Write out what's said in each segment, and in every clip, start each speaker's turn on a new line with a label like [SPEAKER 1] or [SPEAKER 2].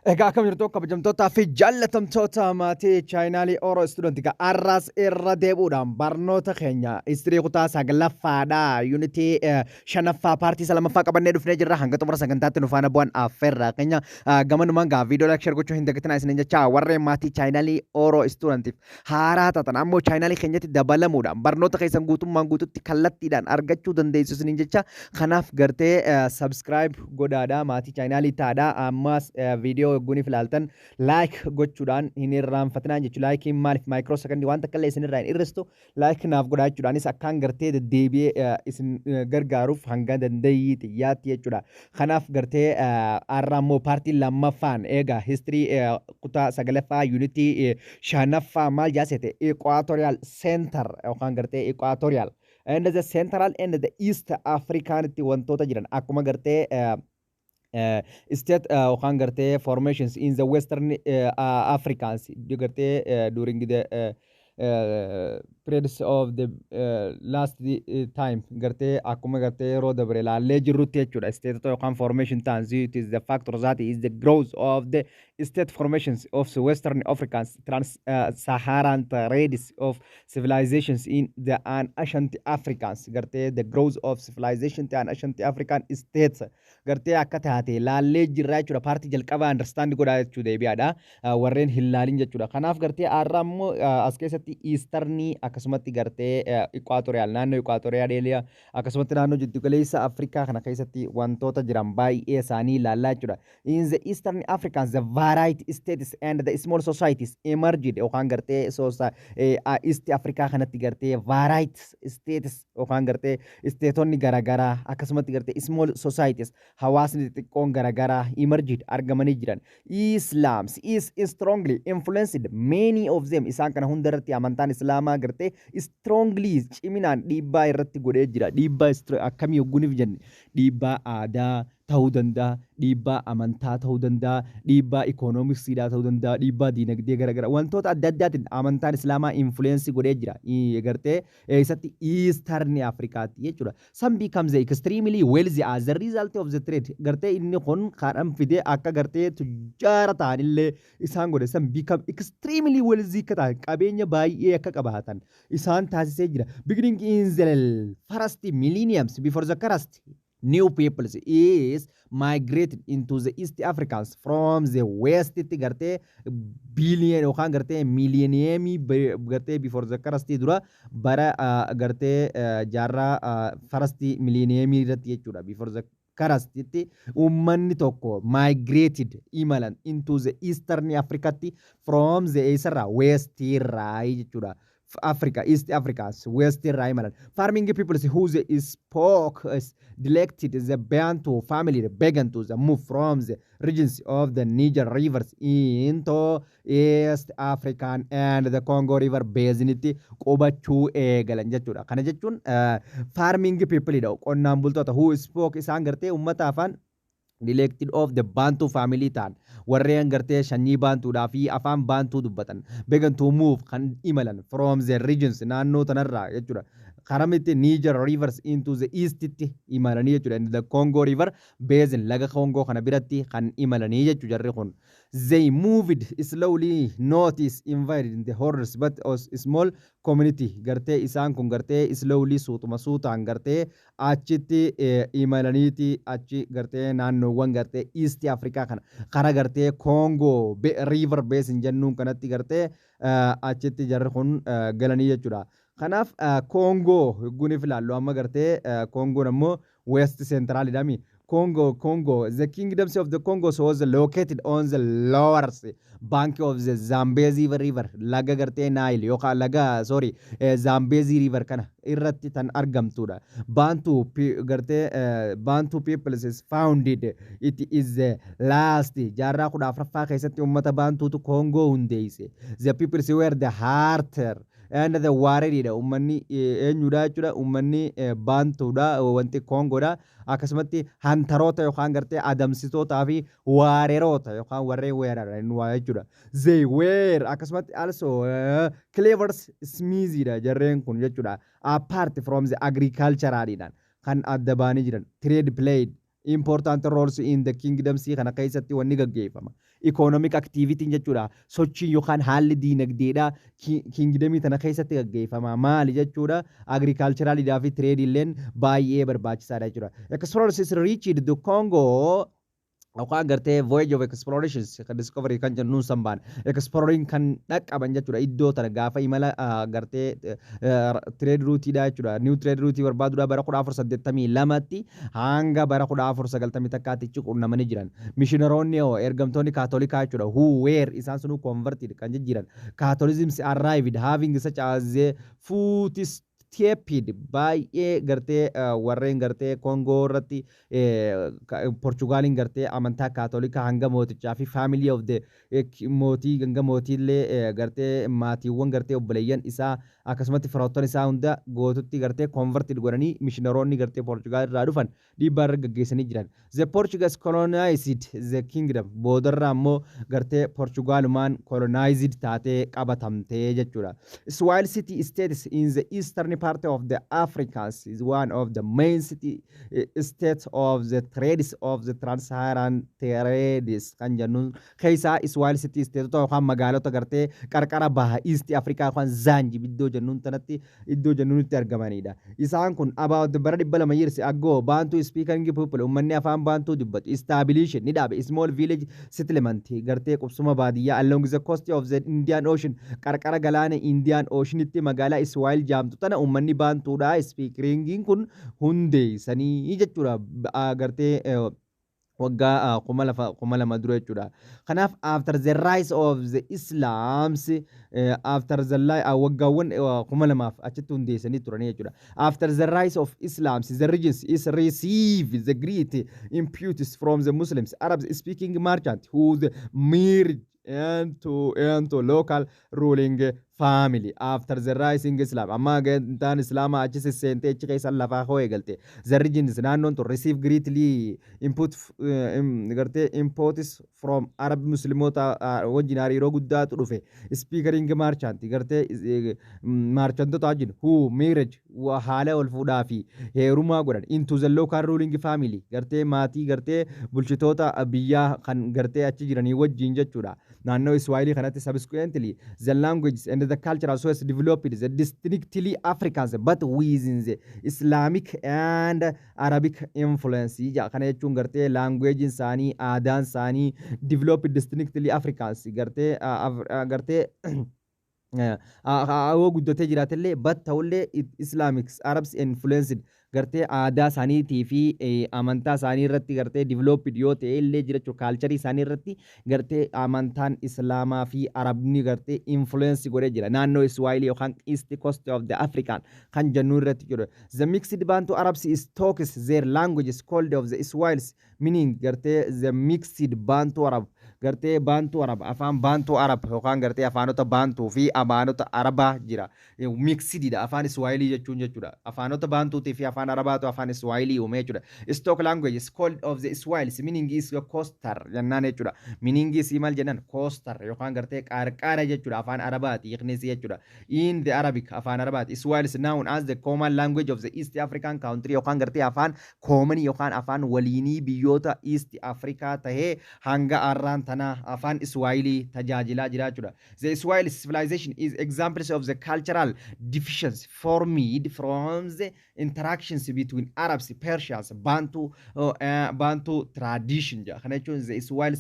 [SPEAKER 1] Egaa akkam jirtu, kabajamtootaa fi jaallatamtoota maatii chaanaalii Oro Student? Egaa arraas irra deebi'uudhaan barnoota keenya history kutaa saglaffaadha. Unitii shanaffaa, partii isa lammaffaa qabannee dhufnee jirra. Hanga xumura sagantaatti nu faana bu'an affeerraa keenya. Gamanumaan gaa viidiyoo like, share gochuu hin dagatinaa isiniin jecha. Warreen maatii chaanaalii Oro Studentiif haaraa taatan ammoo chaanaalii keenyatti dabalamuudhaan barnoota keessan guutummaan guututti kallattiidhaan argachuu dandeessu isiniin jecha. Kanaaf gartee subscribe godhaadha, maatii chaanaalii taadha. Ammas viidiyoo yogguuniif ilaaltan like gochuudhaan hin irraanfatinaa jechuudha. Likeiin maaliif micro secondii waan takka illee isinirraa hin hir'istu. Like naaf godhaa jechuudhaanis akkaan gartee deddeebi'ee isin gargaaruuf hanga dandeeyyii xiyyaatti jechuudha. Kanaaf gartee har'a immoo partiin lammaffaan egaa history kutaa sagalaffaa, unitii shanaffaa maal jaasete? Equatorial Center yookaan gartee Equatorial and the Central and the East Africanitti wantoota jiran, akkuma gartee state yookaan gartee formations in the Western Africans gartee during the periods of the last time, gartee akkuma gartee yeroo dabre laallee jirrutti jechuudha. State yookaan formation ta'an, it is the factor that is the growth of the state formations of the Western Africans, trans Saharan trades of civilizations in the ancient Africans, gartee the growth of civilization to ancient African states gartee akka taate laallee jirra jechuudha. Partii jalqabaa understand godhaa jechuu deebi'aadha warreen hin laalin jechuudha. Kanaaf gartee har'a immoo as keessatti Easternii, akkasumatti gartee Equatorial, naannoo Equatorial area, akkasumatti naannoo jiddugaleessa Afrikaa kana keessatti wantoota jiran baay'ee isaanii ilaallaa jechuudha. In the Eastern Africans, the variety states and the small societies emerged yookaan gartee East Afrikaa kanatti gartee variety states yookaan gartee stateonni garaagaraa, akkasumatti gartee small societies, hawaasni xixiqqoon garaagaraa emerged, argamanii jiran. Islam is strongly influenced many of them. Isaan kana hunda irratti amantaan Islaamaa gartee strongly, ciminaan dhiibbaa irratti godhee jira. Dhiibbaa akkamii hogguniif jenne, dhiibbaa aadaa ta'uu danda'a, dhiibbaa amantaa ta'uu danda'a, dhiibbaa economicsiidhaa ta'uu danda'a, dhiibbaa diinagdee garaagaraa, wantoota adda addaatiin amantaan Islaamaa influence godhee jira. Gartee eessatti? Eastern Afrikaatti jechuudha. Some becomes extremely wealthy as a result of the trade. Gartee inni kun kan fidee akka gartee tujjaara ta'anillee isaan godhe. Some become extremely wealthy akka ta'an, qabeenya baay'ee akka qabaatan isaan taasisee jira. Beginning in the first millenniums before the Christ, new peoples is migrated into the East Africans from the West itti gartee billion yookaan gartee millenniumii gartee before the Christ dura bara gartee jaarraa first millenniumii irratti jechuudha. Before the Christ uummanni tokko migrated, imalan, into the Eastern Africatti from the eessarraa? West irraa jechuudha. Africa, East Africans, West irraa imalan. Farming peoples who spoke dialected the Bantu family began to the move from the regions of the Niger rivers into East African and the Congo River basinitti qubachuu eegalan jechuudha. Kana jechuun farming people dha. Qonnaan bultoota who spoke, isaan gartee uummata afaan dialected of the Bantu family ta'an, warreen gartee sanyii Baantuudhaa fi afaan Baantuu dubbatan, began to move, kan imalan, from the regions, naannoo tanarraa jechuudha. Karamitti? Niger rivers into the eastitti imalanii jechuudha. The Congo River basin, laga Congo kana biratti kan imalanii jechuudha jarri kun. They moved slowly, notice invaded in the hordes but as small community. Gartee isaan kun gartee slowly, suutuma suutaan gartee achitti imalaniiti achi gartee naannoowwan gartee East Africa kana kara gartee Congo River basin jennuun kanatti gartee achitti jarri kun galanii jechuudha. Kanaaf Koongoo yogguuniif ilaallu amma gartee Koongoon ammoo West Central jedhami. Congo, the kingdoms of the Congo was located on the lower bank of the Zambezi River, laga gartee Nile yookaan laga, sorry, Zambezi River kana irratti tan argamtudha. Bantu gartee Bantu peoples is founded. It is the last jaarraa 14ffaa keessatti uummata Baantuutu Koongoo hundeesse. The peoples were the hunter and the warrior. Uummanni eenyudha jechuudha? Uummanni Baantuudha, wanti Koongoodha, akkasumatti hunteroota yookaan gartee adamsitootaa fi warrioroota yookaan warreen weeraran waa jechuudha. They were akkasumatti also clever smiths jarreen kun jechuudha. Apart from the agriculturalidhaan kan adda baanii jiran, trade played Important roles in the kingdoms kana keessatti wanni gaggeeffama. Economic activity jechuudha. Sochii yookaan haalli diinagdeedha kingdomii tana keessatti gaggeeffama. Maali jechuudha? Agriculturalidhaa fi trade illeen baay'ee barbaachisaadha jechuudha. Explorers reached the Congo yookaan gartee voyage of explorations kan discovery kan jennuun sanbaan exploring kan dhaqqaban jechuudha. Iddoo tana gaafa imala gartee trade routeiidha jechuudha. New trade routeii barbaaduudha bara 1482tti hanga bara 1491tti quunnamanii jiran. Missionaroonni hoo, ergamtoonni Kaatolikaa jechuudha, who were isaan sunuu converted kan jijjiiran Catholicism, arrived having such as the footstepped baay'ee gartee warreen gartee Kongoo irratti Portugaaliin gartee amantaa Kaatolikaa hanga mootichaa fi family of the mootii, hanga mootiillee gartee maatiiwwan gartee obboleeyyan isaa akkasumatti firoottan isaa hunda gootutti gartee converted godhanii missionaroonni gartee Portugaal irraa dhufan dhiibbaa irra gaggeessanii jiran. The Portuguese colonized the kingdom. Boodarra ammoo gartee Portugaalumaan colonized taatee qabatamtee jechuudha. Swahili city states in the eastern part of the Africans is one of the main city states of the trades of the trans-Saharan trades kan jennuun keessaa Swahili city state yookaan magaalota gartee qarqara baha East Africa yookaan Zaanjib iddoo jennuun tanatti iddoo jennuunitti argamanidha. Isaan kun about bara 200 years ago, Bantu speaking people, uummanni afaan Baantuu dubbatu, establish ni dhaabe small village settlement, gartee qubsuma baadiyyaa, along the coast of the Indian Ocean, qarqara galaana Indian Oceanitti magaalaa Swahili jaamtu tana uummanni Baantuudha speakingiin kun hundeessanii jechuudha gartee waggaa 2000 dura jechuudha. Kanaaf after the rise of the Islams, after the waggaawwan 2000f achitti hundeessanii turanii jechuudha. After the rise of Islams, the regions is received the great impetus from the Muslims, Arabs speaking merchant who the marriage and to local ruling family. After the rising Islam, amma gantaan Islaamaa achi sesseentee achi keessa lafaa hoo eegalte, the regions, naannoon tun, receive greatly input gartee inputs from Arab Musliimoota wajjin hariiroo guddaatu dhufe, speaking merchant, gartee merchantota wajjin, who marriage, haala wal fuudhaa fi heerumaa godhan, into the local ruling family, gartee maatii gartee bulchitoota biyyaa kan gartee achi jiranii wajjin jechuudha. Naannoo Iswaayilii kanatti subsequently the languages and the culture also has developed the distinctly Africans but within the Islamic and Arabic influence ija. Kana jechuun gartee language isaanii, aadaan isaanii developed distinctly Africans, gartee gartee yoo guddatee jiraatellee, but ta'ullee Islamic Arabs influenced gartee aadaa isaaniitii fi amantaa isaanii irratti gartee developed yoo ta'e illee jira jechuudha. Cultureii isaanii irratti gartee amantaan Islaamaa fi Arabni gartee influence godhee jira. Naannoo Iswaayilii yookaan East Coast of the African kan jennu irratti jiru. The mixed Bantu Arabs is talks their languages called of the Swahili, meaning gartee the mixed Bantu Arab, gartee Bantu Arab, afaan Bantu Arab yookaan gartee afaanota Bantuu fi afaanota Arabaa jira. Mixedidha afaan Iswaayilii jechuun jechuudha. Afaanota Baantuutii fi afaan Arabaatu afaan Iswaayilii uume jechuudha. Stock language is called of the Swahili, meaning is coastal jennaan jechuudha. Meaning is maal jennaan? Coastal yookaan gartee qarqara jechuudha, afaan Arabaati hiiknis jechuudha. In the Arabic, afaan Arabaati. Swahili is known as the common language of the East African country yookaan gartee afaan common yookaan afaan waliinii biyyoota East Africa tahee hanga arraan tana afaan Iswaayilii tajaajilaa jira jechuudha. The Swahili civilization is examples of the cultural diffusions formed from the interactions between Arabs, Persians, Bantu tradition jedha. Kana jechuun the Swahili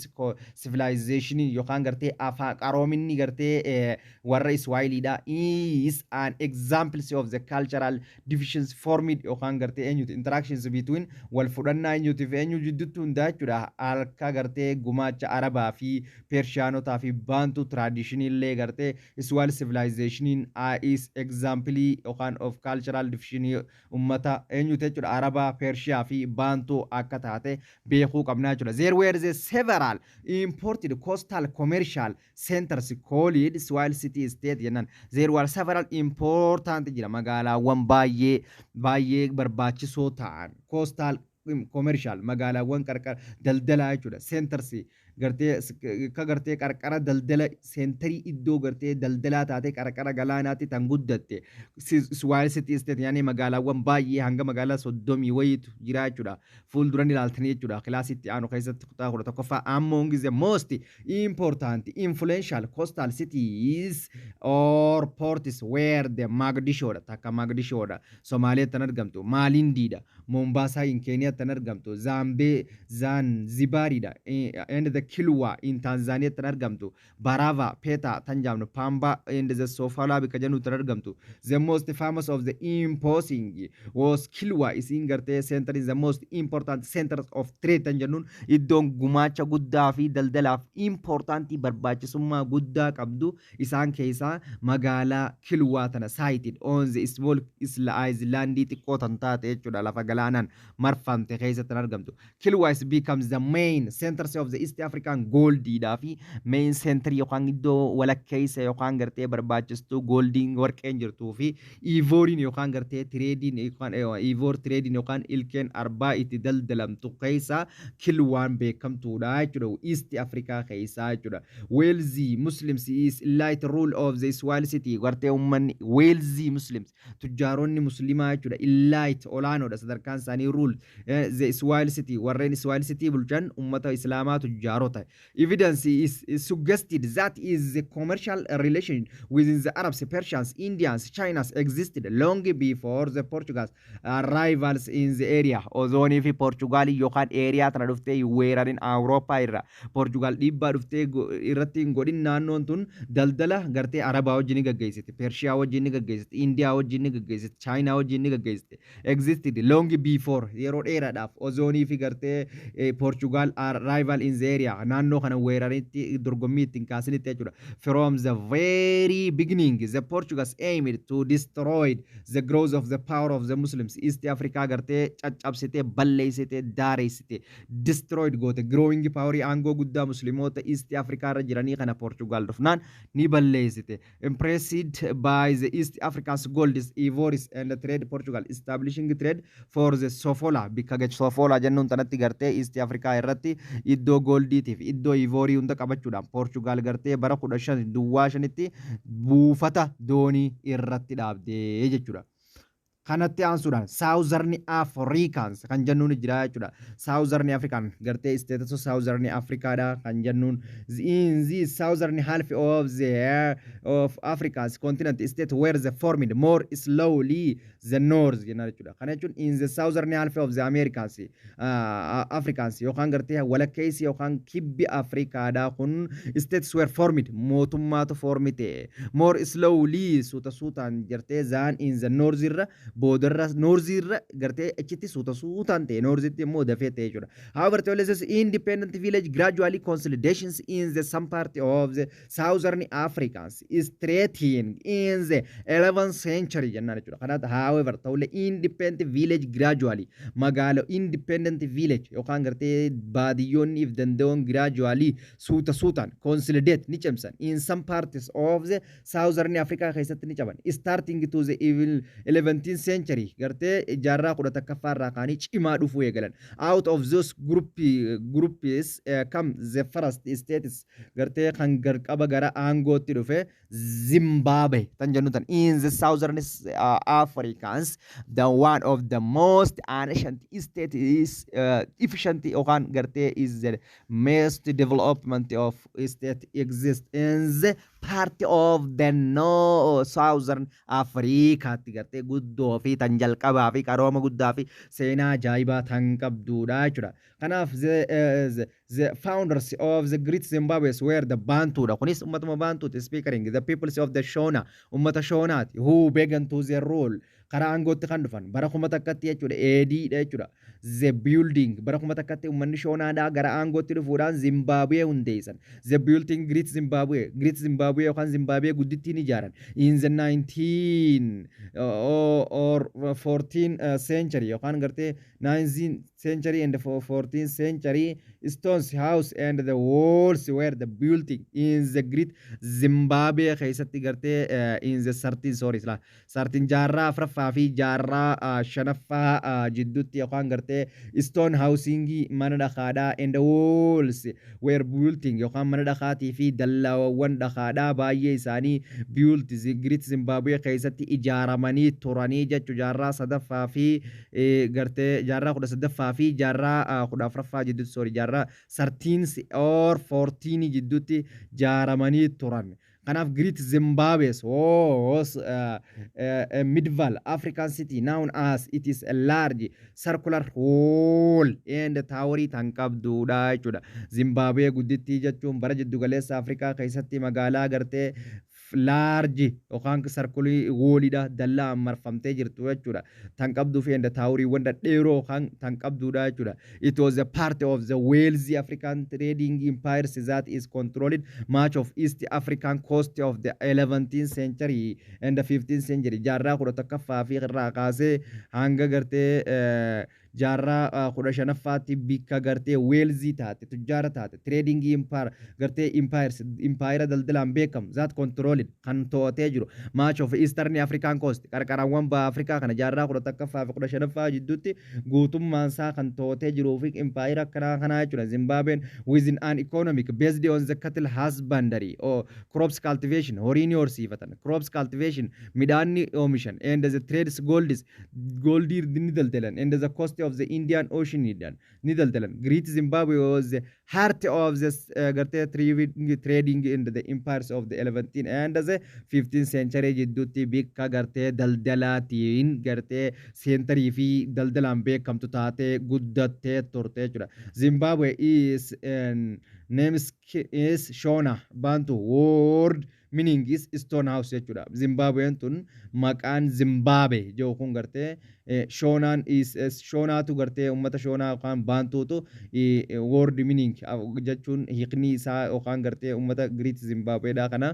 [SPEAKER 1] civilization yookaan gartee afaan qaroominni gartee warra Iswaayiliidha is an examples of the cultural diffusions formed yookaan gartee eenyuti interactions between, wal fudhannaa eenyuti fi eenyu jidduutti hundaa jechuudha. Harka gartee gumaacha Arabaa fi Pershiyaanotaa fi Bantu tradition illee gartee Swahili civilization is example yookaan of cultural diffusion ummata eenyuti jechuudha, Arabaa, Pershiyaa fi Bantu akka taate beekuu qabnaa jechuudha. There were the several important coastal commercial centers called Swahili city state jennaan. There were several important jira, magaalaawwan baay'ee baay'ee barbaachisoo ta'an coastal commercial magaalaawwan qarqara daldalaa jechuudha. Centers gartee ka gartee qarqara daldala centerii, iddoo gartee daldalaa taate, qarqara galaanaatti tan guddatte Swahili city state, yaani magaalaawwan baay'ee hanga magaalaa 30 wayiitu jira jechuudha. Fuulduran ilaaltanii jechuudha. Kilaasitti aanu keessatti kutaa 11ffaa. Among the most important influential coastal cities or ports were the Mogadishoodha. Takka Mogadishoodha. Somaaliyaatti tan argamtu. Maalindiidha. Mombaasaa in Keeniyaatti tan argamtu. Zaambee Zanzibaariidha. And the Kilwa in Tanzaaniyaatti tan argamtu. Barava Peta tan jaamnu Pamba and the Sofala bikka jennu tan argamtu. The most famous of the imposing was Kilwa. Isiin gartee center is the most important center of trade tan jennuun iddoon gumaacha guddaa fi daldalaaf importantii barbaachisummaa guddaa qabdu isaan keessaa magaalaa Kilwaa tana, sited on the small islandii xiqqoo tan taate jechuudha, lafa galaanaan marfamte keessatti tan argamtu. Kilwa is becomes the main centers of the East African goldiidhaa fi main center yookaan iddoo walakkeessa yookaan gartee barbaachistuu goldiin, warqeen jirtuu fi ivoryiin yookaan gartee tradeiin yookaan ivory tradeiin yookaan ilkeen arbaa itti daldalamtu keessa Kilwaan beekamtuudha jechuudha. East Africa keessaa jechuudha. Wealthy Muslims is elite rule of the Swahili city, gartee uummanni wealthy Muslims, tujjaaronni muslimaa jechuudha. Elite olaanoodha sadarkaan isaanii. Rule the Swahili city, warreen Swahili city bulchan ummata islaamaa tujjaarota. Evidence is suggested that is the commercial relation within the Arabs, Persians, Indians, Chinas existed long before the Portuguese arrivals in the area. Ozoonii fi Portugalii yookaan area tana dhuftee weerarin Awurooppaa irra Portugal dhiibbaa dhuftee irratti hin godhin, naannoon tun daldala gartee Arabaa wajjin ni gaggeessite, Pershiyaa wajjin ni gaggeessite, Indiyaa wajjin ni gaggeessite, Chaayinaa wajjin ni gaggeessite. Existed long before, yeroo dheeraadhaaf ozoonii fi gartee Portugal arrival in the area, naannoo kana weeraritti dorgommii ittiin kaasinitti jechuudha. From the very beginning, the Portuguese aimed to destroy the growth of the power of the Muslims. East Africa gartee caccabsite, balleessite, daareessite, destroyed goote. Growing power, aangoo guddaa musliimoota East Africa irra jiranii kana Portugal dhufnaan ni balleessite. Impressed by the East Africans gold, ivories and the trade, Portugal establishing trade for the Sofola, bikka Sofola jennuun tanatti gartee East Africa irratti iddoo goldiitiif iddoo ivory hunda qabachuudhaan Portugal gartee bara 1505tti buufata doonii irratti dhaabdee jechuudha. Kanatti aansuudhaan Southern Africans kan jennuun jira jechuudha. Southern African gartee status Southern Africaadha kan jennuun. In the southern half of the of Africa's continent, state were the formed more slowly the north jenna jechuudha. Kana jechuun in the southern half of the Americans Africans yookaan gartee walakkeessi yookaan kibbi Afrikaadha kun states were formed, mootummaatu form ta'e, more slowly, suuta suutaan gartee, than in the north irra, boodarra north irra gartee achitti suuta suutaan ta'e, northitti immoo dafee ta'e jechuudha. However, this independent village gradually consolidations in the some part of the southern Africans is threatening in the 11th century jennaan jechuudha. Kanaaf however, ta'ullee, independent village gradually, magaala independent village yookaan gartee baadiyyoonni if danda'uun, gradually, suuta suutaan, consolidate, ni cimsan, in some parts of the southern Africa keessatti ni caban, starting to the 11th century, gartee jaarraa 11ffaa irraa kaanii cimaa dhufuu eegalan. Out of those groups come the first states, gartee kan garqaba gara aangootti dhufe Zimbabwe tan jennu tan in the southern Africans. The one of the most ancient state is efficient yookaan gartee is the most development of state exist in the part of the no southern Africaatti gartee guddoo fi tan jalqabaa fi qarooma guddaa fi seenaa ajaa'ibaa tan qabdudha jechuudha. Kanaaf the founders of the Great Zimbabwe were the Bantuudha. Kunis ummatuma Bantuuti speaking the peoples of the Shona, ummata Shonaati, who began to their rule, karaa aangootti kan dhufan bara 1000tti jechuudha, ADdha jechuudha. The building bara 1000tti uummanni Shoonaadhaa gara aangootti dhufuudhaan Zimbabwe hundeessan. The building Great Zimbabwe, Great Zimbabwe yookaan Zimbabwe guddittiin ijaaran in the 19 or 14 century yookaan gartee 19th century and 14th century. Stones house and the walls were the building in the Great Zimbabwe keessatti gartee in the 13, sorry, 13, jaarraa afuraffaa fi jaarraa shanaffaa jidduutti yookaan gartee gartee stone housing, mana dhakaadhaa, and walls were building yookaan mana dhakaatii fi dallaawwan dhakaadhaa baay'ee isaanii built Great Zimbabwe keessatti ijaaramanii turanii jechuu, jaarraa sadaffaa fi gartee jaarraa 18ffaa fi jaarraa 14ffaa jidduutti, sorry, jaarraa 13 or 14 jidduutti jaaramanii turan. Kanaaf Great Zimbabwe was a medieval African city known as it is a large circular wall and towerii tan qabdudha jechuudha. Zimbabwe guddittii jechuun bara jiddugaleessa Afrikaa keessatti magaalaa gartee large yookaan circular walliidha, dallaa marfamtee jirtu jechuudha. Tan qabduu fi and toweriiwwan dhedheeroo yookaan tan qabdudha jechuudha. It was a part of the wealthy African trading empires that is controlled much of East African coast of the 11th century and the 15th century. Jaarraa 11ffaa fi irraa kaasee hanga gartee jaarraa 15ffaatti bikka gartee wealthy taate, tujjaara taate, trading empire gartee empires, empire daldalaan beekamu that controlled kan to'atee jiru much of Eastern African coast, qarqarawwan baha Afrikaa kana jaarraa 11ffaa fi 15ffaa jidduutti guutummaan isaa kan to'atee jiruu fi empire akkanaa kanaa jechuudha. Zimbabween within an economic based on the cattle husbandry or crops cultivation, horii ni horsiifatan, crops cultivation, midhaan ni oomishan, and the trades golds, goldii ni daldalan, and the coast of the Indian Ocean ni daldalan. Great Zimbabwe was the heart of the gartee trading in the empires of the 11th and the 15th century jidduutti bikka gartee daldalaatiin gartee centerii fi daldalaan beekamtu taatee guddattee turte jechuudha. Zimbabwe is name is Shona Bantu word meaning is stone house jechuudha. Zimbabween tun maqaan Zimbabwe jedhu kun gartee Shonaan is Shonaatu gartee uummata Shonaa yookaan Baantuutu word meaning jechuun hiikni isaa yookaan gartee uummata Great Zimbabweedha kana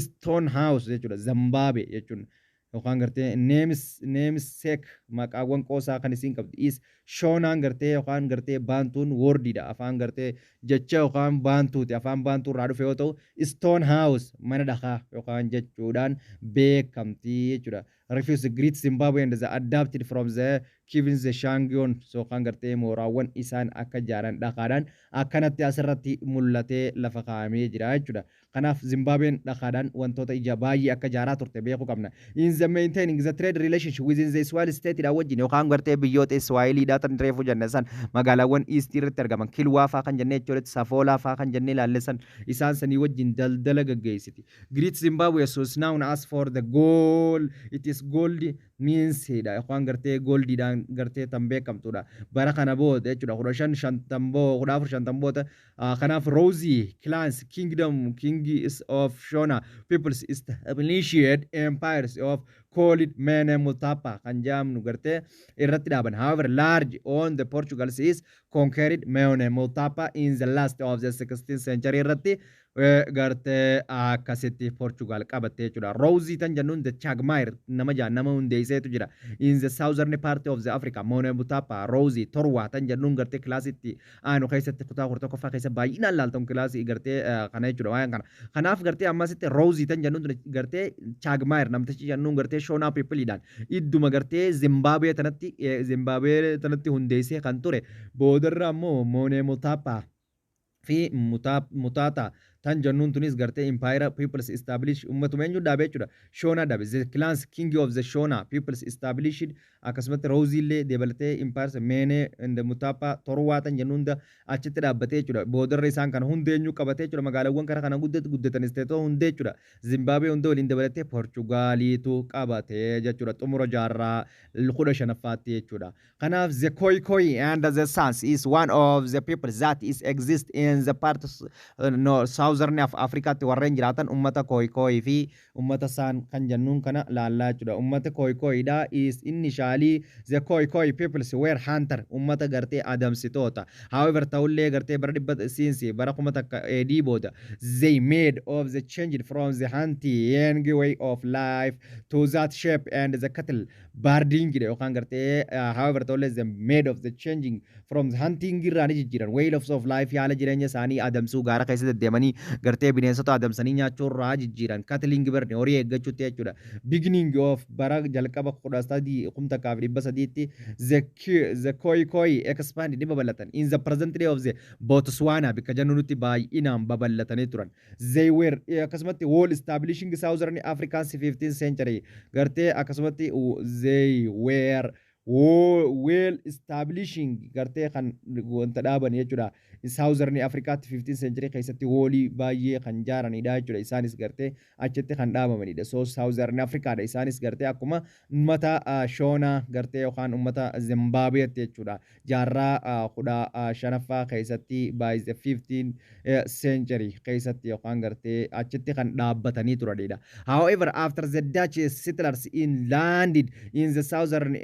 [SPEAKER 1] stone house jechuudha. Zimbabwe jechuun yookaan gartee namesake, maqaawwan qoosaa kan isiin qabdi is Shonaan gartee yookaan gartee Baantuun wordiidha, afaan gartee jecha yookaan Baantuuti, afaan Baantuu irraa dhufe yoo ta'u, stone house, mana dhakaa yookaan jechuudhaan beekamti jechuudha. Refuse Great Zimbabwe and the adapted from the Kivin the Shangion yookaan gartee mooraawwan isaan akka ijaaran dhakaadhaan akkanatti asirratti mul'atee lafa kaa'amee jira jechuudha. Kanaaf Zimbabween dhakaadhaan wantoota ija baay'ee akka ijaaraa turte beekuu qabna. In the maintaining the trade relationship within the Swahili state dha wajjin yookaan gartee biyyoota Swahiliidhaa tan reefu jenne san, magaalaawwan East irratti argaman Kilwaa faa kan jennee jechuudha, Safoolaa faa kan jennee ilaalle san, isaan sanii wajjin daldala gaggeessiti. Great Zimbabwe was known as for the gold, it is gold means dha yookaan gartee goldiidhaan gartee tan beekamtudha. Bara kana booda jechuudha, 1550, 1450 booda. Kanaaf Rozvi clans kingdom, kings of Shona peoples established empires of called Mene Mutapa kan jedhamnu gartee irratti dhaaban. However, large on the Portuguese is conquered Mene Mutapa in the last of the 16th century irratti gartee akkasitti Portugal qabatte jechuudha. Rozvi tan jennuun the Chagmair nama jaa nama hundeesseetu jira. In the southern part of the Africa, Mene Mutapa, Rozvi, Torwa tan jennuun gartee kilaasitti aanu keessatti kutaa 11ffaa keessa baay'inaan laaltamu kilaasii gartee kana jechuudha waan kana. Kanaaf gartee ammasitti Rozvi tan jennuun gartee Chagmair namtichi jennuun gartee Shona peopleidhaan idduma gartee Zimbabwe tanatti hundeessee kan ture. Boodarra ammoo Mene Mutapa fi Mutata tan jennuun tunis gartee empire peoples establish ummatuma eenyu dhaabe jechuudha. Shona dhaabe, the clans king of the Shona peoples established, akkasumatti Rozvi illee dabalatee empires Mene and Mutapa, Torwaa tan jennuun hunda achitti dhaabbatee jechuudha. Boodarra isaan kana hunda eenyu qabatee jechuudha? Magaalaawwan kara kana guddatan stateoo hundee jechuudha. Zimbabwe hunda waliin dabalatee Portugaaliitu qabatee jechuudha xumura jaarraa 15ffaatti jechuudha. Kanaaf the Khoi Khoi and the Sans is one of the people that is exist in the parts no, southern of Africaatti warreen jiraatan ummata Khoi Khoi fi ummata San kan jennuun kana laallaa jechuudha. Ummata Khoi Khoidha is initially the Khoi Khoi peoples were hunter, ummata gartee adamsitoota. However, ta'ullee gartee bara dhibba siinsi bara 1000 AD booda they made of the change from the hunting way of life to that sheep and the cattle herding yookaan gartee, however, ta'ullee they made of the changing from the hunting irraa ni jijjiiran way of life, haala jireenya isaanii adamsuu, gaara keessa deddeemanii Gartee bineensota adamsanii nyaachuu irraa jijjiiran. Cattling bird, horii eeggachuutti jechuudha. Beginning of bara jalqaba 1300tti the Khoi Khoi expand, ni babal'atan. In the present day of the Botswana bikka jennu nutti baay'inaan babal'atanii turan. They were akkasumatti whole establishing Southern Africans 15th century. Gartee akkasumatti they were well establishing, gartee kan wanta dhaaban jechuudha. Southern Africaatti 15th century keessatti wallii baay'ee kan jaaranidha jechuudha. Isaanis gartee achitti kan dhaabamanidha. So Southern Africaadha. Isaanis gartee akkuma uummata Shoonaa gartee yookaan uummata Zimbabweetti jechuudha. Jaarraa 15ffaa keessatti, by the 15th century keessatti yookaan gartee achitti kan dhaabbatanii turanidha. However, after the Dutch settlers in landed in the Southern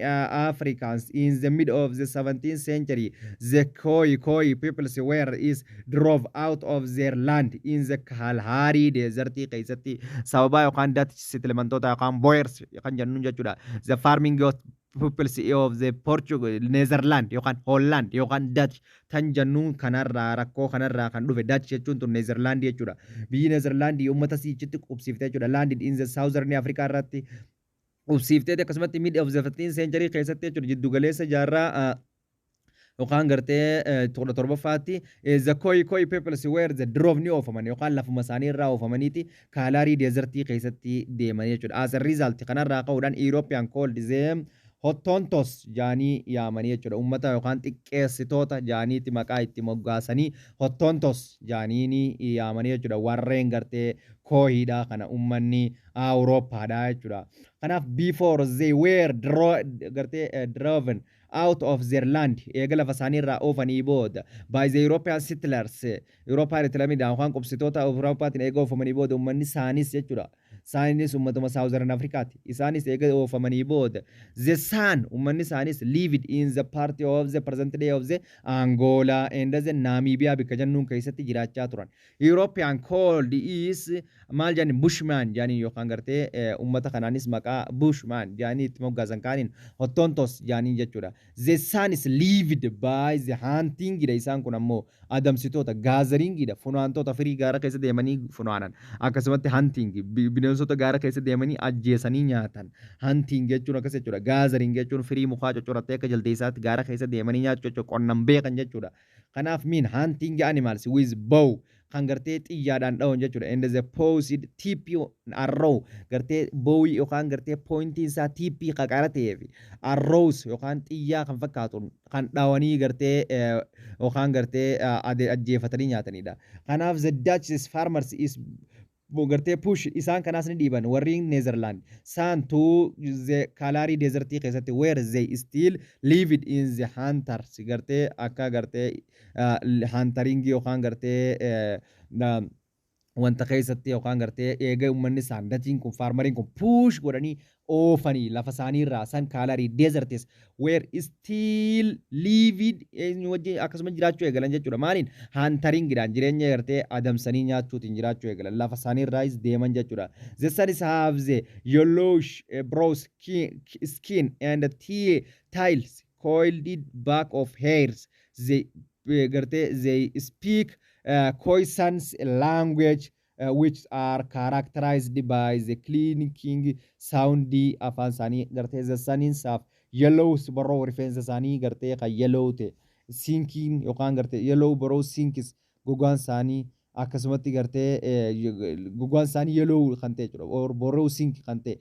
[SPEAKER 1] Africans in the mid of the 17th century, the Khoi Khoi peoples were is drove out of their land in the Kalahari Desert keessatti sababa yookaan Dutch settlementoota yookaan Boers kan jennuun jechuudha. The farming of peoples of the Portugal, Netherland yookaan Holland yookaan Dutch tan jennuun kanarraa, rakkoo kanarraa kan dhufe. Dutch jechuun tun Netherland jechuudha. Biyyi Netherland uummata siichitti qubsiiftee jechuudha. Landed in the Southern Africa irratti qubsiiftee akkasumatti mid of the 15th century keessatti jechuudha, jiddu galeessa jaarraa yookaan gartee 17ffaatti the Khoi Khoi peoples were the drove, ni oofaman yookaan lafuma isaanii irraa oofamaniiti Kalahari Desertii keessatti deeman jechuudha. As a result, kanarraa ka'uudhaan European called them Hottentots jaanii yaamanii jechuudha. Uummata yookaan xiqqeessitoota jaaniitti maqaa itti moggaasanii Hottentots jaaniini yaamanii jechuudha. Warreen gartee Khoiidha kana uummanni Awurooppaadha jechuudha. Kanaaf before they were gartee driven out of their land, eega lafa isaanii irraa oofanii booda, by the European settlers, European settlement yookaan qubsitoota Awurooppaatiin eega oofamanii booda, uummanni isaanis jechuudha. Isaanis uummatuma Southern Africaati. Isaanis eega oofamanii booda the San, uummanni isaanis lived in the part of the present day of the Angola and the Namibia bikka jennuun keessatti jiraachaa turan. European called is maal jedhani? Bushman jedhanii yookaan gartee uummata kanaanis maqaa Bushman jedhanii itti moggaasan, kaaniin Hottentots jedhanii jechuudha. The San is lived by the hunting dha. Isaan kun ammoo adamsitoota, gathering dha, funaantoota, firii gaara keessa deemanii funaanan, akkasumatti hunting, bineensota gaara keessa deemanii ajjeesanii nyaatan. Hunting jechuun akkas jechuudha. Gathering jechuun firii mukaa cocorattee akka jaldeessaatti gaara keessa deemanii nyaachuu jechuudha, qonnan beekan jechuudha. Kanaaf mean hunting animals with bow, kan gartee xiyyaadhaan dha'uun jechuudha. And the pointed tip arrow, gartee bowii yookaan gartee pointiin isaa tipii qaqara ta'ee fi arrows yookaan xiyyaa kan fakkaatu kan dhawanii gartee yookaan gartee ajjeefatanii nyaatanidha. Kanaaf the Dutch farmers is gartee push, isaan kanaas ni dhiiban warri Netherland San to the Kalahari Desertii keessatti, where they still lived in the hunters, gartee akka gartee hunteringii yookaan gartee wanta keessatti yookaan gartee eega uummanni isaan Dutchiin kun, farmeriin kun push godhanii oofanii lafa isaanii irraa san Kalahari Desertis where still lived, eenyu wajjin akkasuma jiraachuu eegalan jechuudha. Maaliin? Hunteringiidhaan, jireenya gartee adamsanii nyaachuutiin jiraachuu eegalan, lafa isaanii irraas deeman jechuudha. The San have the yellowish brown skin and tails, coiled back of hairs. They gartee they speak Khoisan's language, which are characterized by the clicking sound. Afaan isaanii gartee the Saniinsaaf yellow brow, rifeensa isaanii gartee kan yellow ta'e, skinkiin yookaan gartee yellow brow skinkis, gogaan isaanii akkasumatti gartee gogaan isaanii yellow kan ta'e jechuudha, or brow skink kan ta'e,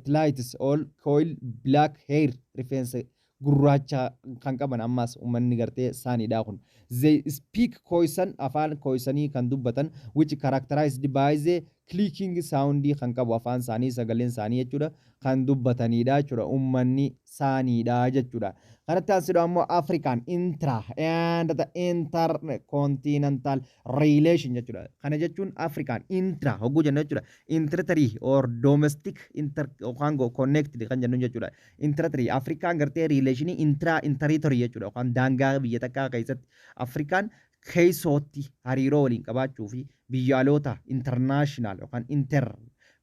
[SPEAKER 1] lights all coil black hair, rifeensa gurraacha kan qaban ammas uummanni gartee saanidha kun. They speak Khoisan, afaan Khoisanii kan dubbatan, which characterized by the clicking sound kan qabu afaan isaanii, sagaleen isaanii jechuudha, kan dubbatanidha jechuudha, uummanni saaniidha jechuudha. Kanatti aansuudhaan ammoo African intra and the intercontinental relation jechuudha. Kana jechuun African intra hogguu jennu jechuudha. Interterritory or domestic inter yookaan connected kan jennu jechuudha. Interterritory Afrikaan gartee relationii intra interterritory jechuudha, yookaan daangaa biyya takkaa keessatti Afrikaan keessootti hariiroo waliin qabaachuu fi biyyaalota international yookaan inter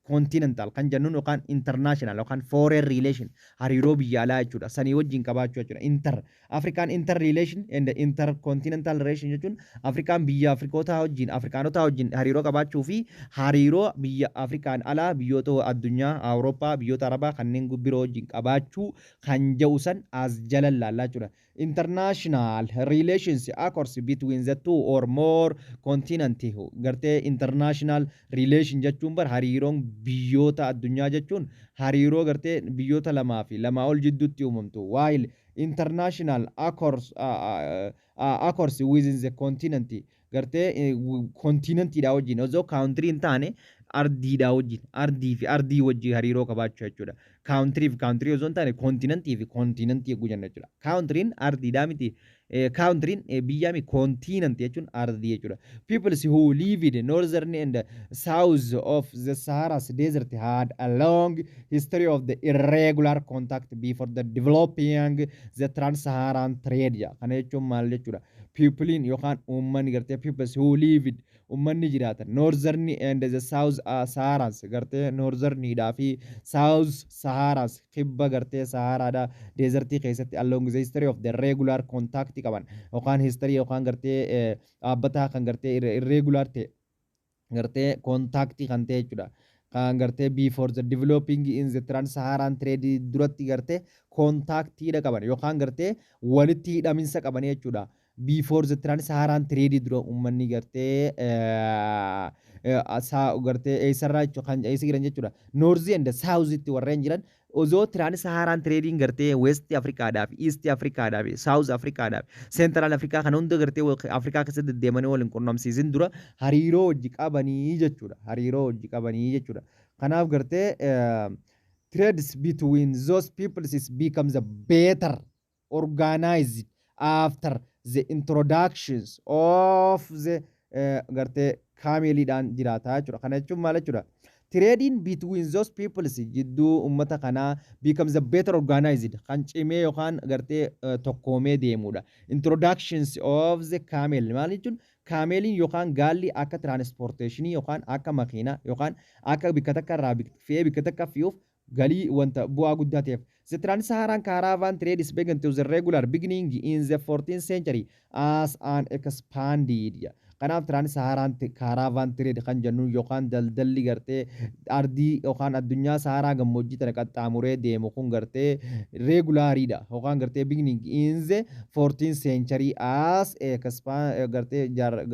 [SPEAKER 1] Continental kan jennuun yookaan international yookaan foreign relation, hariiroo biyya alaa jechuudha. Sanii wajjin qabaachuu jechuudha. Inter Afrikaan inter relation and intercontinental relation jechuun Afrikaan biyya Afrikootaa wajjin, Afrikaanotaa wajjin hariiroo qabaachuu fi hariiroo biyya Afrikaan alaa, biyyoota addunyaa, Awurooppaa, biyyoota Arabaa kanneen biroo wajjin qabaachuu kan jedhu san as jala laallaa jechuudha. International relations occurs between the two or more continent. Gartee international relation jechuun bar hariiroon biyyoota addunyaa jechuun hariiroo gartee biyyoota lamaa fi lamaa ol jidduutti uumamtu. While international occurs within the continent, gartee continentiidha wajjin osoo country hin taane, ardiidha wajjin, ardii fi ardii wajjin hariiroo qabaachuu jechuudha. Country fi country osoo hin taane, continentii fi continentii eeguu jenna jechuudha. Countryn ardiidhaa miti. Countryn biyyaa mi, continentii jechuun ardii jechuudha. Peoples who lived northern and south of the Sahara's desert had a long history of the irregular contact before the developing the trans-Saharan trade. Kana jechuun maal jechuudha? Peopleiin yookaan uummanni gartee peoples who lived, uummanni jiraatan northern and the south Saharans, gartee northerniidhaa fi south Saharas, kibba gartee Saharaadha desertii keessatti along the history of the regular contact qaban yookaan history yookaan gartee dhaabbataa kan gartee irregular ta'e gartee contactii kan ta'e jechuudha. Kan gartee before the developing in the trans-Saharan trade duratti gartee contactiidha qaban yookaan gartee walitti hidhaminsa qaban jechuudha. Before the trans-Saharan trade dura uummanni gartee gartee eessarraa jechuudha kan eessa jiran jechuudha. North and South itti warreen jiran osoo trans-Saharan trading gartee West Afrikaadhaa fi East Afrikaadhaa fi South Afrikaadhaa fi Central Afrikaa kan hunda gartee Afrikaa keessatti deddeemanii waliin qunnamsiisin dura hariiroo hojii qabanii jechuudha. Hariiroo hojii qabanii jechuudha. Kanaaf gartee trades between those peoples is becomes a better organized after the introductions of the gartee cameliidhaan jiraata jechuudha. Kana jechuun maal jechuudha? Trading between those peoples, jidduu ummata kanaa, becomes a better organized, kan cimee yookaan gartee tokkoomee deemudha. Introductions of the camel maal jechuun, cameliin yookaan gaalli akka transportationii yookaan akka makiinaa yookaan akka bikka takka irraa fe'ee bikka takka fe'uuf galii wanta bu'aa guddaa ta'eef. The Trans-Saharan caravan trade is began to the regular beginning in the 14th century as an expanded. Kanaaf Trans-Saharan caravan trade kan jennu yookaan daldalli gartee ardii yookaan addunyaa Saharaa gammoojjii tana qaxxaamuree deemu kun gartee regulariidha yookaan gartee beginning in the 14th century as expand gartee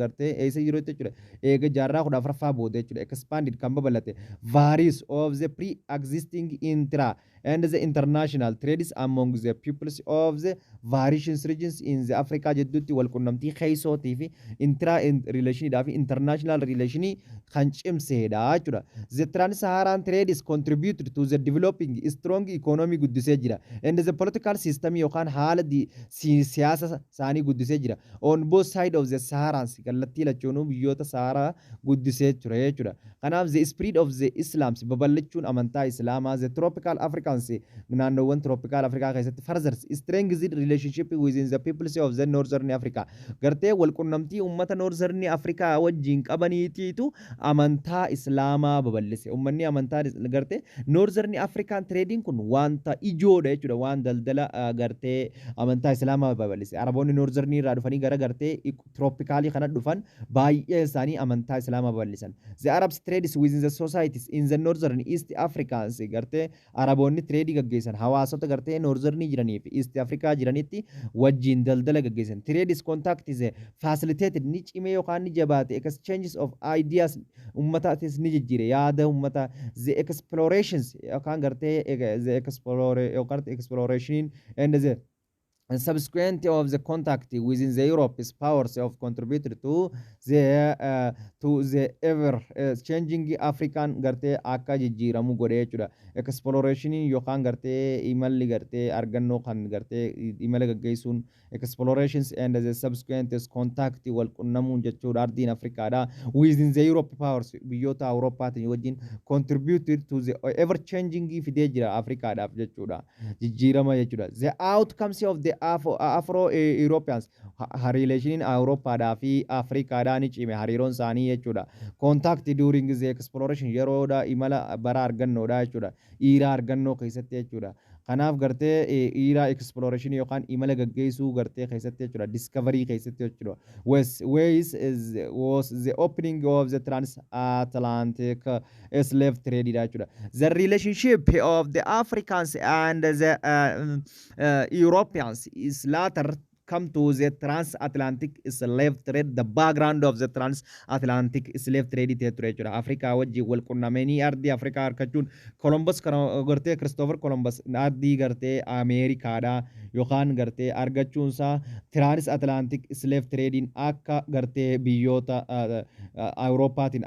[SPEAKER 1] gartee eessa jiru jechuudha. Eega jaarraa 14ffaa booda jechuudha. Expanded kan babal'ate various of the pre-existing intra and the international trades among the peoples of the various regions in the Africa jidduutti wal qunnamtii keessootii fi intra relationidhaa fi international relationii kan cimseedha jechuudha. The Trans-Saharan trade is contributed to the developing strong economy guddisee jira. And the political system yookaan haala siyaasa isaanii guddisee jira. On both side of the Saharans, kallattii lachuunuu biyyoota Saharaa guddisee ture jechuudha. Kanaaf the spread of the Islams, babal'achuun amantaa Islaamaa, the tropical Africans, naannoowwan tropical Afrikaa keessatti further strengthened relationship within the peoples of the Northern Africa. Gartee walqunnamtii uummata Northern Africa wajjin qabaniitiitu amantaa Islaamaa babal'ise. Uummanni amantaa gartee Northern African trading kun wanta ijoodha jechuudha. Waan daldala gartee amantaa Islaamaa babal'ise. Araboonni Northern irraa dhufanii gara gartee tropicalii kana dhufan baay'ee isaanii amantaa Islaamaa babal'isan. The Arabs trades within the societies in the Northern East Africans, gartee Araboonni tradeii gaggeessan hawaasota gartee Northern jiranii fi East Africa jiranitti wajjin daldala gaggeessan. Trades contact is facilitated, ni cimee yookaan ni jabaate, exchanges of ideas ummataatis ni jijjiire yaada ummata. The explorations yookaan gartee the explore yookaan exploration and the subsequent of the contact within the Europe's powers of contributed to the ever changing African gartee akka jijjiiramu godhe jechuudha. Exploration yookaan gartee imalli gartee argannoo kan gartee imala gaggeessuun, explorations and the subsequent contact, wal qunnamuun jechuudha, ardiin Afrikaadha. Within the Europe powers, biyyoota Awurooppaatiin wajjin, contributed to the ever changing fidee jira Afrikaadhaaf jechuudha. Jijjiirama jechuudha. The outcomes of the Afro Europeans relationiin Awurooppaadhaa fi Afrikaadha. Afrikaadhaa ni cime hariiroon isaanii jechuudha. Contact during the exploration, yeroodha imala bara argannoodha jechuudha. Era argannoo keessatti jechuudha. Kanaaf gartee era exploration yookaan imala gaggeessuu gartee keessatti jechuudha. Discovery keessatti jechuudha. Was is was the opening of the transatlantic slave trade jechuudha. The relationship of the Africans and the Europeans is later come to the transatlantic slave trade, the background of the transatlantic slave trade ta'e ture jechuudha. Afrikaa wajjin wal qunnamanii ardii Afrikaa harkachuun Columbus kana gartee Christopher Columbus ardii gartee Ameerikaadhaa yookaan gartee argachuunsaa transatlantic slave trading akka gartee biyyoota Awurooppaatiin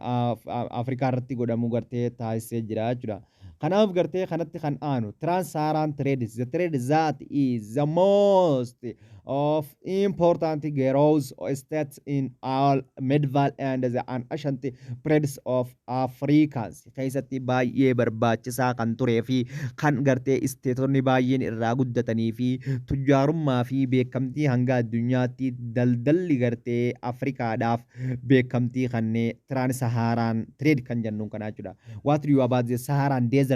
[SPEAKER 1] Afrikaa irratti godhamu gartee taasisee jira jechuudha. Kanaaf gartee kanatti kan aanu Trans-Saharan trade is the trade that is the most of important growth states in all medieval and the ancient periods of Africans keessatti baay'ee barbaachisaa kan turee fi kan gartee stateonni baay'een irraa guddatanii fi tujjaarummaa fi beekamtii hanga addunyaatti daldalli gartee Afrikaadhaaf beekamtii kannee Trans-Saharan trade kan jennuun kanaa jechuudha. What do you about the Saharan Desert?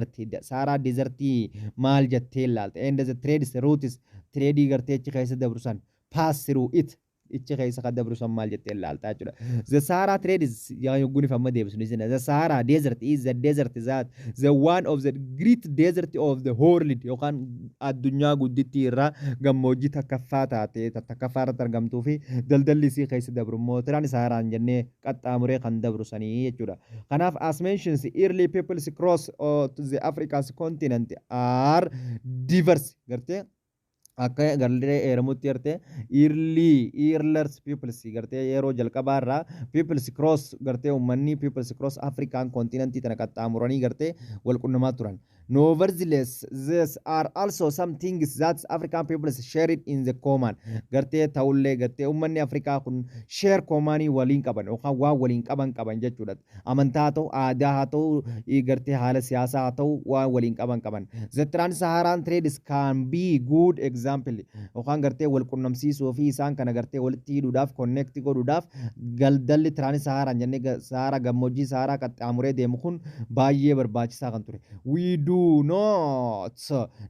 [SPEAKER 1] Sahara Desertii maal jettee ilaalta? And the trade routes, trade gartee achi keessa dabru san, pass through it, ichi keessa kan dabru san maal jettee ilaalta jechuudha. The Sahara trade is yaa yogguun amma deebisu ni. The Sahara Desert is the desert that the one of the great desert of the world yookaan addunyaa guddittii irraa gammoojjii takkaffaa taate takkaffaa irratti argamtuu fi daldalli isii keessa dabru immoo Trans Saharaan jennee qaxxaamuree kan dabru sanii jechuudha. Kanaaf, as mentions, early peoples cross to the African continent are diverse. Gartee akka gartee eeramutti gartee early earlier peoples gartee yeroo jalqabaa irraa peoples cross gartee uummanni peoples cross African continentii tana qaxxaamuranii gartee wal qunnamaa turan. Nevertheless, there are also some things that African peoples share it in the common. Gartee ta'ullee gartee uummanni Afrikaa kun share commonii waliin qaban yookaan waan waliin qaban qaban jechuudha. Amantaa haa ta'u, aadaa haa ta'u, gartee haala siyaasaa haa ta'u, waan waliin qaban qaban. The Trans-Saharan trades can be good example yookaan gartee wal qunnamsiisuu fi isaan kana gartee walitti hidhuudhaaf, connect godhuudhaaf, daldalli Trans-Saharan jennee Sahara gammoojjii Saharaa qaxxaamuree deemu kun baay'ee barbaachisaa kan ture. We do not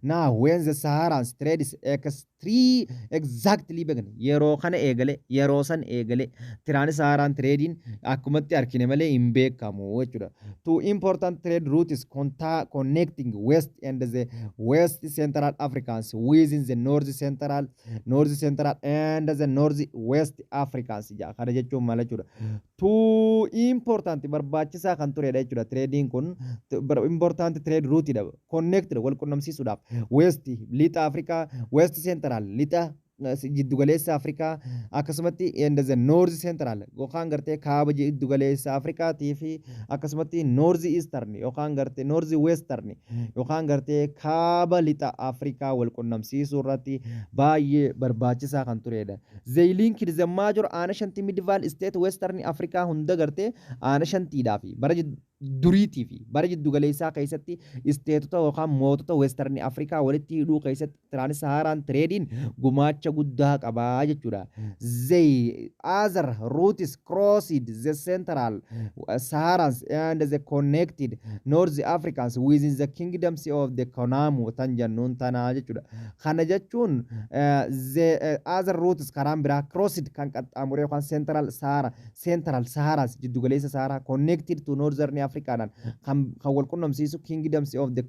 [SPEAKER 1] now when the Saharan trade is extreme exactly beekna yeroo kana eegale, yeroo san eegale Trans-Saharan trading akkumatti argine malee hin beekamu jechuudha. Two important trade routes connecting West and the West Central Africans within the North Central and the North West Africans jedha. Kana jechuun maal jechuudha? Two important barbaachisaa kan turedha jechuudha. Trading kun important trade route dha. Connected wal qunnamsiisuudhaaf West lixa Afrikaa, West Central lixa jiddugaleessa Afrikaa, akkasumatti and the North Central yookaan gartee kaaba jiddugaleessa Afrikaatii fi akkasumatti North Eastern yookaan gartee North Western yookaan gartee kaaba lixa Afrikaa wal qunnamsiisuu irratti baay'ee barbaachisaa kan turedha. They linked the major ancient medieval state Western Afrikaa hunda gartee ancientiidhaa fi bara duriitii fi bara jiddugaleessaa keessatti stateota yookaan mootota Western Afrikaa walitti hidhuu keessatti Trans-Saharan trading gumaacha guddaa qabaa jechuudha. The other routes crossed the Central Saharans and the connected North Africans within the kingdoms of the Kanem tan jennuun tanaa jechuudha. Kana jechuun the other routes karaan biraa crossed kan qaxxaamuree yookaan Central Saharas jiddugaleessa Saharaa connected to Northern Africaadhaan kan wal qunnamsiisu kingdoms of the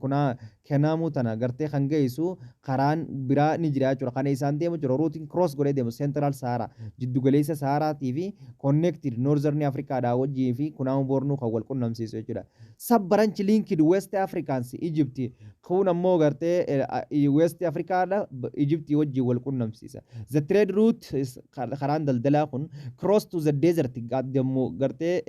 [SPEAKER 1] Kanem tana gartee kan geessu karaan biraa ni jira jechuudha. Kana isaan deemu jira routeiin cross godhee deemu Central Sahara jiddugaleessa Saharaatii fi connected Northern Africaadhaa wajjii fi Kanem Bornuu kan wal qunnamsiisu jechuudha. Sub branch linked West Africans Egypt kun ammoo gartee West Africaadha Egypt wajjii wal qunnamsiisa. The trade route karaan daldalaa kun cross to the desert gartee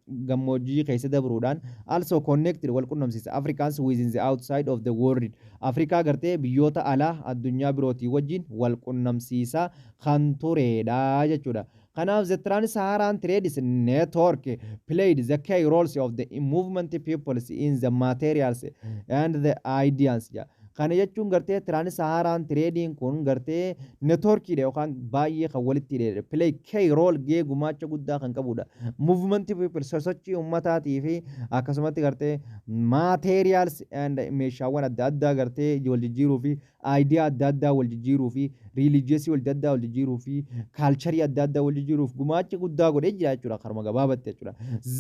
[SPEAKER 1] gammoojjii keessa dabruudhaan also connected wal qunnamsiisa Africans within the outside of the world. Afrikaa gartee biyyoota alaa addunyaa birootii wajjin wal qunnamsiisa kan turedha jechuudha. Kanaaf the Trans-Saharan Trade Network played the key roles of the movement peoples in the materials and the ideas. Kana jechuun gartee Trans-Saharan tradeiin kun gartee networkiidha yookaan baay'ee kan walitti hidheedha. Play key role, gahee gumaacha guddaa kan qabudha. Movement people, sosochii ummataatii fi akkasumatti gartee materials and meeshaawwan adda addaa gartee wal jijjiiruu fi idea adda addaa wal jijjiiruu fi religious wal adda addaa wal jijjiiruu fi culture adda addaa wal jijjiiruuf gumaacha guddaa godhee jira jechuudha, karuma gabaabatti jechuudha.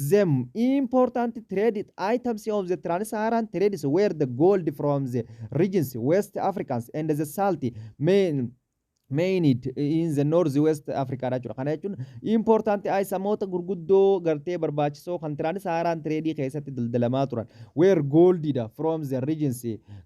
[SPEAKER 1] The important trade items of the Trans-Saharan trades were the gold from the regions West Africans and the salt mined in the North West Africa jechuudha. Kana jechuun important itemoota gurguddoo gartee barbaachisoo kan Trans-Saharan trade keessatti daldalamaa turan were goldidha from the regions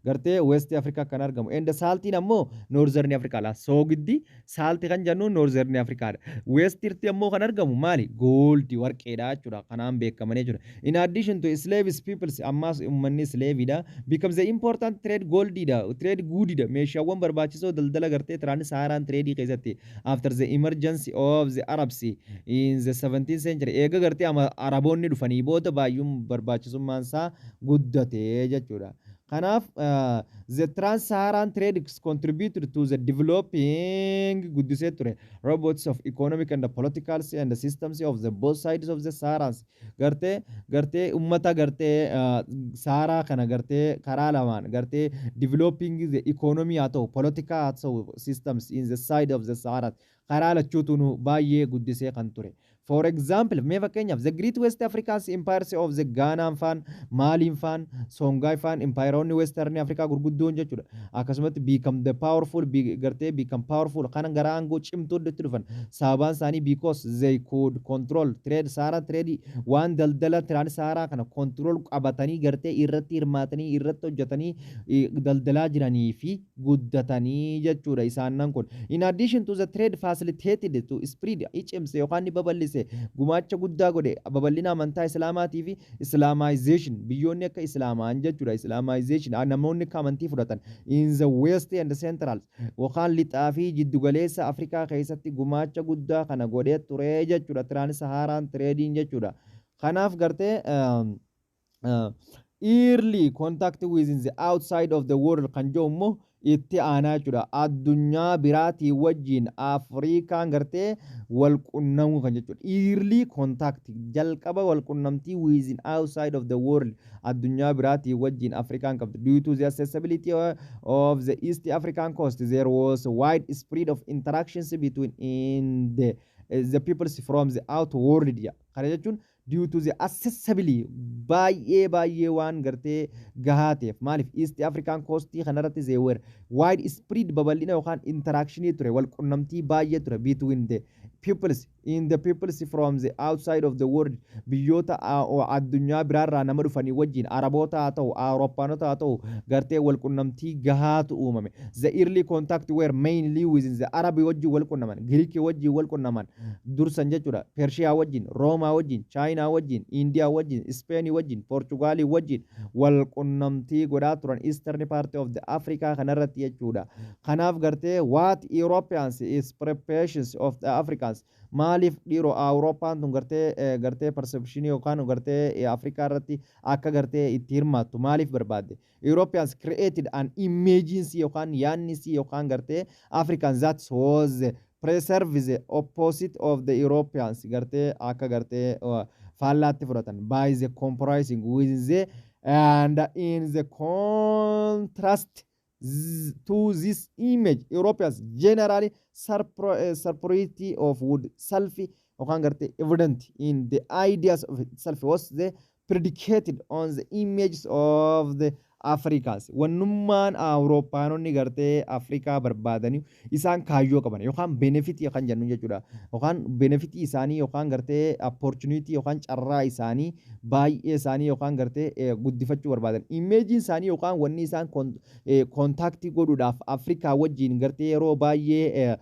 [SPEAKER 1] gartee West Africa kan argamu, and saltiin ammoo Northern Africa la. Soogiddi, salt kan jennu Northern Africa dha. Westirti ammoo kan argamu maali? Gold, warqeedha jechuudha. Kanaan beekamanii jechuudha. In addition to slaves peoples, ammas uummanni slaveidha becomes the important trade goldidha, trade goodidha, meeshaawwan barbaachisoo daldala gartee Trans-Saharan trade keessatti after the emergence of the Arabs in the 17th century, eega gartee Araboonni dhufanii booda baay'uun barbaachisummaan isaa guddate jechuudha. Kanaaf the Trans-Saharan trade contributed to the developing, guddisee ture, robots of economic and the political and the systems of the both sides of the Saharans, gartee ummata gartee Saharaa kana gartee karaa lamaan gartee developing the economy haa ta'u, political haa ta'u, systems in the side of the Sahara karaa lachuutu baay'ee guddisee kan ture. For example, mee fakkeenyaaf, the Great West African Empires of the Ghana faan, Maaliin faan, Songhai faan, empireonni Western Africa gurguddoon jechuudha. Akkasumatti become the powerful, gartee become powerful kana gara aangoo cimtuu itti dhufan. Sababaan isaanii because they could control trade Sahara trade, waan daldala trans Sahara kana control qabatanii gartee irratti hirmaatanii irratti hojjetanii daldalaa jiranii fi guddatanii jechuudha isaanan kun. In addition to the trade facilitated to spread, cimse yookaan ni babal'ise, gumaacha guddaa godhe babal'ina amantaa Islaamaatii fi Islamization, biyyoonni akka Islaamaan jechuudha. Islamization, namoonni akka amantii fudhatan in the West and Central yookaan lixaa fi jiddugaleessa Afrikaa keessatti gumaacha guddaa kana godhee ture jechuudha Trans-Saharan tradeiin jechuudha. Kanaaf gartee early contact within the outside of the world kan jedhu immoo itti aanaa jechuudha. Addunyaa biraatii wajjin Afrikaan gartee wal qunnamuu kan jechuudha. Early contact, jalqaba wal qunnamtii within outside of the world, addunyaa biraatii wajjin Afrikaan qabdu. Due to the accessibility of the East African coast, there was a wide spread of interactions between in the peoples from the out world. Kana jechuun due to the accessibility, baay'ee baay'ee waan gartee gahaa ta'eef, maaliif East African coast kanarratti they were wide spread, babal'ina yookaan interactionii ture, wal qunnamtii baay'ee ture between the peoples in the peoples from the outside of the world, biyyoota addunyaa biraarraa nama dhufanii wajjin, Araboota haa ta'u, Awurooppaanota haa ta'u, gartee wal qunnamtii gahaatu uumame. The early contact were mainly within the Arab wajjin wal qunnaman, Giriikii wajjin wal qunnaman dursan jechuudha. Pershiyaa wajjin, Roomaa wajjin, Chaayinaa wajjin, Indiyaa wajjin, Ispeenii wajjin, Poorchugaalii wajjin wal qunnamtii godhaa turan Eastern part of the Africa kanarratti jechuudha. Kanaaf gartee what Europeans is preparations of the Africans, maaliif dhiiroo Awurooppaan tun gartee perception yookaan gartee Afrikaa irratti akka gartee itti hirmaattu maaliif barbaadde? Europeans created an image yookaan yaannisi yookaan gartee Africans that was preserve the opposite of the Europeans, gartee akka gartee faallaatti fudhatan by the comprising with the and in the contrast to this image, Europeans generally superiority of would self yookaan gartee evident in the ideas of itself was the predicated on the images of the Africans. Wannummaan Awurooppaanonni gartee Afrikaa barbaadanii isaan kaayyoo qaban yookaan benefitii kan jennu jechuudha. Yookaan benefitii isaanii yookaan gartee opportunity yookaan carraa isaanii baay'ee isaanii yookaan gartee guddifachuu barbaadan. Imageiin isaanii yookaan wanni isaan contactii godhuudhaaf Afrikaa wajjin gartee yeroo baay'ee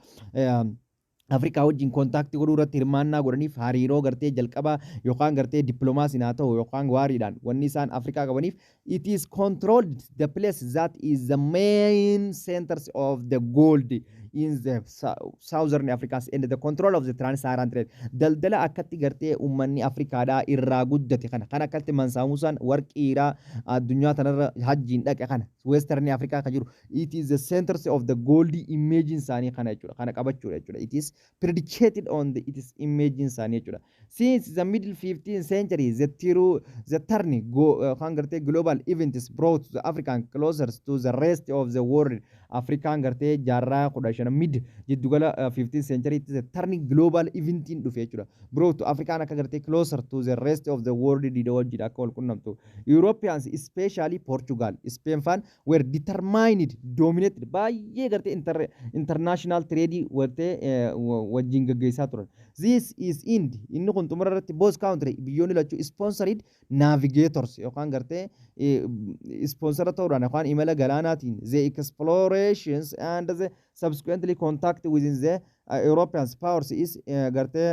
[SPEAKER 1] Afrikaa wajjin contactii godhuu irratti hirmaannaa godhaniif, hariiroo gartee jalqabaa yookaan gartee dippiloomaasiin haa ta'u yookaan waariidhaan wanni isaan Afrikaa qabaniif, it is controlled the place that is the main centers of the gold. in the Southern Africans and the control of the Trans-Saharan trade. Daldala akkatti gartee uummanni Afrikaadhaa irraa guddate kana, kan akkatti Mansaa Musaan warqiiraa addunyaa tanarra hajjiin dhaqe kana, Western Africa kan jiru, it is the centers of the gold image isaanii kana jechuudha, kana qabachuudha jechuudha. It is predicated on the it is image isaanii jechuudha. Since the middle 15th century, the true the turn go kan gartee global events brought the African closer to the rest of the world. Afrikaan gartee jaarraa 15 mid jiddugala 15th century the turning global eventiin dhufe jechuudha. Brought to Afrikaan akka gartee closer to the rest of the world dida wajjin akka wal qunnamtu. Europeans, especially Portugal, Spain faan, were determined dominated baay'ee gartee international trade gartee wajjin gaggeessaa turan. This is end inni kun xumura irratti both country biyyoonni lachuu sponsored navigators yookaan gartee sponsora ta'uudhaan yookaan imala galaanaatiin the explorations and the subsequently contact within the Europeans powers is gartee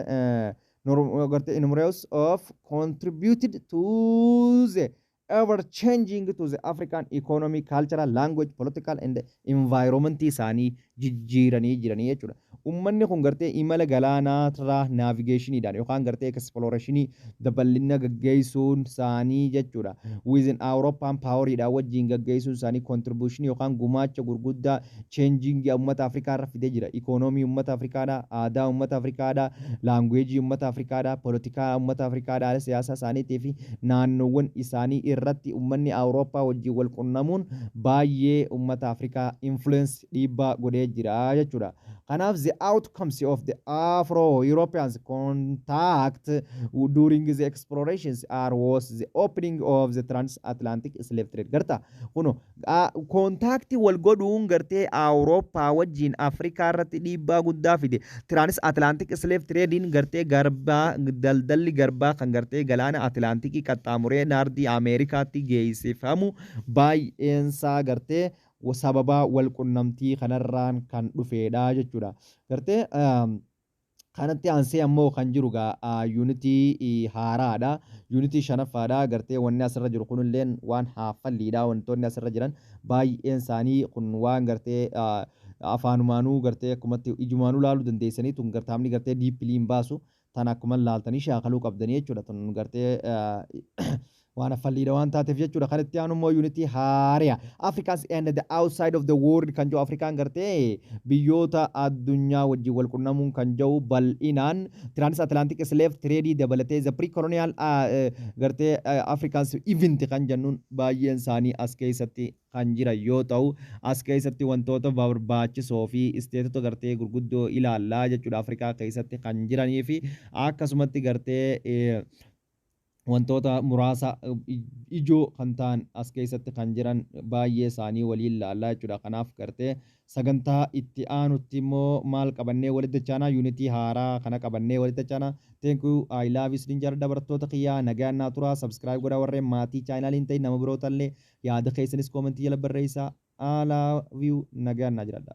[SPEAKER 1] gartee numerous of contributed to the ever changing to the African economy, cultural, language, political and environment isaanii jijjiiranii jiranii jechuudha. Uummanni kun gartee imala galaanaatirraa navigationiidhaan yookaan gartee explorationii dabal'ina gaggeessuun isaanii jechuudha. Within European poweriidhaan wajjin gaggeessuun isaanii contribution yookaan gumaacha gurguddaa changing uummata Afrikaa irra fidee jira. Economy uummata Afrikaadhaa, aadaa uummata Afrikaadhaa, languageii uummata Afrikaadhaa, poolitikaa uummata Afrikaadhaa, siyaasa isaaniitii fi naannoowwan isaanii irratti uummanni Awurooppaa wajjin wal qunnamuun baay'ee uummata Afrikaa influence dhiibbaa godhee jira jechuudha. Kanaaf the outcomes of the Afro-Europeans contact during the explorations are was the opening of the transatlantic slave trade. Garta kuno contactii wal godhuun gartee Awurooppaa wajjin Afrikaa irratti dhiibbaa guddaa fide. Transatlantic slave trading gartee garbaa daldalli garbaa kan gartee galaana Atlantikii qaxxaamuree naardii Ameerikaatti geessifamu baay'eensaa gartee sababa wal qunnamtii kanarraan kan dhufeedha jechuudha. Gartee kanatti aansee ammoo kan jiru gaa unitii haaraadha. Unitii shanaffaadha. Gartee wanni asirra jiru kunilleen waan haaffalliidha. Wantoonni asirra jiran baay'een isaanii kun waan gartee afaanumaanuu gartee akkumatti ijumaanuu laaluu dandeessanii tun gartaamni gartee deeply hin baasu tan akkuma laaltanii shaakaluu qabdanii jechuudha. Tun gartee waan affalliidha waan taateef jechuudha. Kan itti aanu immoo unitii haariya. Africans and the outside of the world kan jiru, Afrikaan gartee biyyoota addunyaa wajjin wal qunnamuun kan jiru bal'inaan transatlantic slave trade dabalatee the pre-colonial gartee Africans event kan jennuun baay'een isaanii as keessatti kan jiran yoo ta'u, as keessatti wantoota barbaachisoo fi stateota gartee gurguddoo ilaallaa jechuudha, Afrikaa keessatti kan jiranii fi akkasumatti gartee wantoota muraasa ijoo kan ta'an as keessatti kan jiran baay'ee isaanii waliin ilaallaa jechuudha. Kanaaf gartee sagantaa itti aanutti immoo maal qabannee walitti dachaanaa? Unitii haaraa kana qabannee walitti dachaanaa. Thank you, I love you sin jaalladha barattoota kiyyaa, nagaan naa turaa. Subscribe godhaa warreen maatii channelii hin ta'in, nama birootallee yaada keessanis commentii jala barreessaa. I love you, nagaan naa jiraadha.